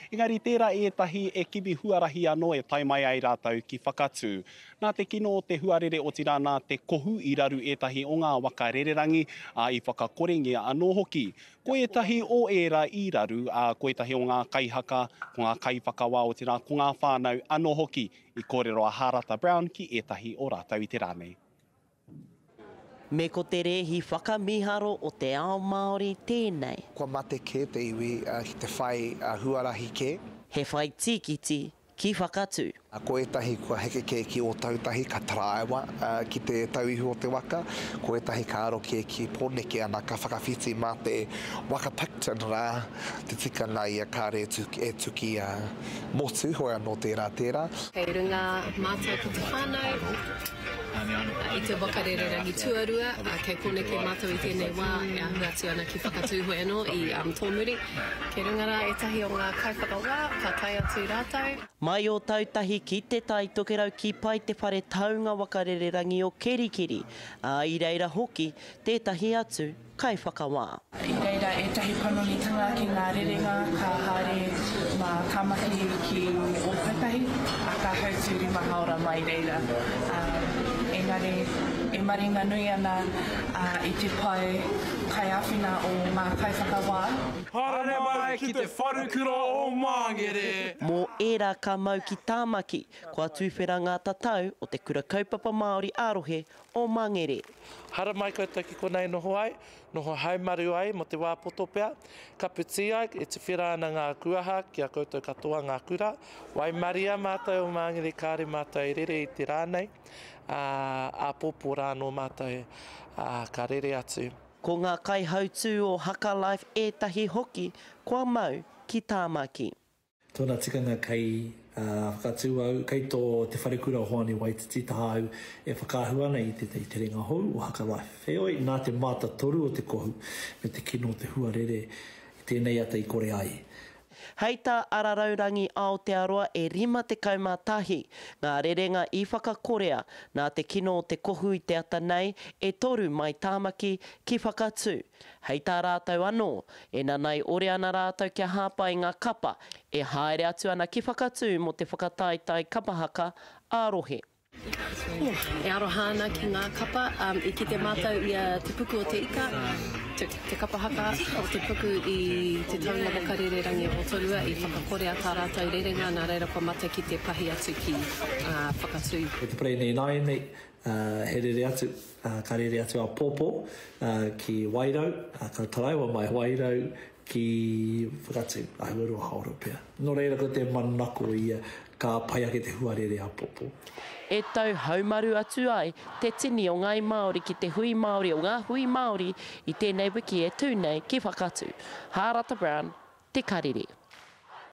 Engari tērā ētahi e kimi huarahi anō e tae mai ai rātou ki Whakatū. Nā te kino o te huarere otirā nā te kohu i raru ētahi o ngā waka rererangi, ā, i whakakorengia anō hoki. Ko ētahi o ērā i raru, ā, ko ētahi o ngā kaihaka, ko ngā kaiwhakawā otirā ko ngā whānau anō hoki. I kōrero a Hārata Brown ki ētahi o rātou i te rā nei. Me ko te rēhi whakamīharo o te ao Māori tēnei. Kua mate kē te iwi ki te whai huarahi kē. He whai tīkiti ki Whakatū. Ko ētahi kua heke kē ki Ōtautahi ka taraiwa ki te tauihu o te waka, ko ētahi ka aro kē ki Pōneke ana ka whakawhiti mā te waka Picton rā te tikanga ia kāre e tuki motu, hoi anō tērā tērā. Kei runga mātou ko te whānau. I te waka rererangi tuarua, kei Pōneke mātou i tēnei wā e ahu atu ana ki Whakatūhoe anō i tōmuri. Kei runga rā ētahi o ngā kaiwhakawā, ka tae atu rātou. Mai Ōtautahi ki Te Tai Tokerau ki Pai te whare taunga waka rererangi o Kerikeri, ā, i reira hoki tētahi atu kaiwhakawā. I reira ētahi panonitanga ki ngā rerenga ka haere mā Tāmaki ki Ōtautahi, ā, ka hautū rima haora mai reira. Engari, e maringanui ana i te pae kaiāwhina o ngā kaiwhakawā. Haere mai ki te wharekura o Māngere! Mō ērā ka mau ki Tāmaki, kua tuwhera ngā tatau o Te Kura Kaupapa Māori ā-Rohe o Mangere. Haramai koutou ki konei noho ai, noho haumaru ai mo te wā poto pea. Kapu tī ai, e tuwhera ana ngā kuaha ki a koutou katoa ngā kura. Waimaria mātou o Māngere kāre mātou e rere i te rā nei, ā, āpōpō rā anō mātou, ā, ka rere atu. Ko ngā kaihautū o Haka Life ētahi hoki kua mau ki Tāmaki. Tōna tikanga kei whakatū au, kei tō Te Wharekura o Hoani Waititi taha au e whakaahua ana i tētahi terenga hou o Haka Life. Heoi, nā te mātatoru o te kohu me te kino o te huarere i tēnei ata i kore ai. Hei tā Araraurangi Aotearoa e 51 ngā rerenga i whakakorea nā te kino o te kohu i te ata nei e toru mai Tāmaki ki Whakatū. Hei tā rātou anō, e nanai ore ana rātou kia hāpai ngā kapa e haere atu ana ki Whakatū mō te whakataetae kapa haka ā-rohe. E aroha ana ki ngā kapa, i kite mātou i a Te Puku o Te Ika, te kapa haka o Te Puku i te taunga waka rererangi o Rotorua i whakakorea tā rātou rerenga, nā reira kua mate ki te pahi atu ki Whakatū. Ko te parei nei ināianei, he rere atu, ka rere atu a Pōpō ki Wairau, ka taraiwa mai Wairau ki Whakatū, āhua haora pea. Nō reira ko te manako ia, ka pai ake te huarere a Pōpō. E tau haumaru atu ai te tini o Ngāi Māori ki te Hui Māori o ngā Hui Māori i tēnei wiki e tū nei ki Whakatū. Hārata Brown, Te Karere.